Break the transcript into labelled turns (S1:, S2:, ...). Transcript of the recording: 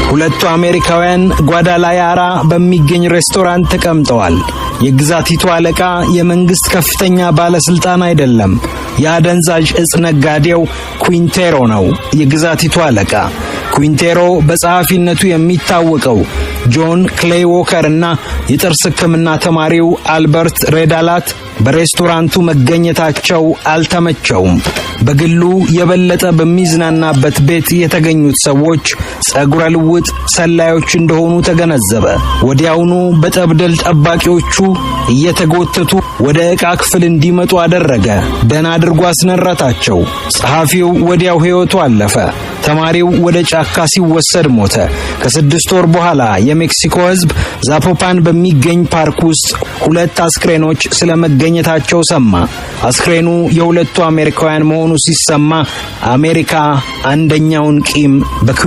S1: ሁለቱ አሜሪካውያን ጓዳላያራ በሚገኝ ሬስቶራንት ተቀምጠዋል። የግዛቲቱ አለቃ የመንግስት ከፍተኛ ባለስልጣን አይደለም። የአደንዛዥ እጽ ነጋዴው ኩዊንቴሮ ነው የግዛቲቱ አለቃ። ኩዊንቴሮ በጸሐፊነቱ የሚታወቀው ጆን ክሌይ ዎከር እና የጥርስ ሕክምና ተማሪው አልበርት ሬዳላት በሬስቶራንቱ መገኘታቸው አልተመቸውም። በግሉ የበለጠ በሚዝናናበት ቤት የተገኙት ሰዎች ጸጉረ ልውጥ ሰላዮች እንደሆኑ ተገነዘበ። ወዲያውኑ በጠብደል ጠባቂዎቹ እየተጎተቱ ወደ ዕቃ ክፍል እንዲመጡ አደረገ። ደህና አድርጎ አስነረታቸው። ጸሐፊው ወዲያው ሕይወቱ አለፈ። ተማሪው ወደ ጫካ ሲወሰድ ሞተ። ከ6 ወር በኋላ የሜክሲኮ ሕዝብ ዛፖፓን በሚገኝ ፓርክ ውስጥ ሁለት አስክሬኖች ስለመገኘታቸው ሰማ። አስክሬኑ የሁለቱ አሜሪካውያን መሆኑ ሲሰማ አሜሪካ አንደኛውን ቂም በኩ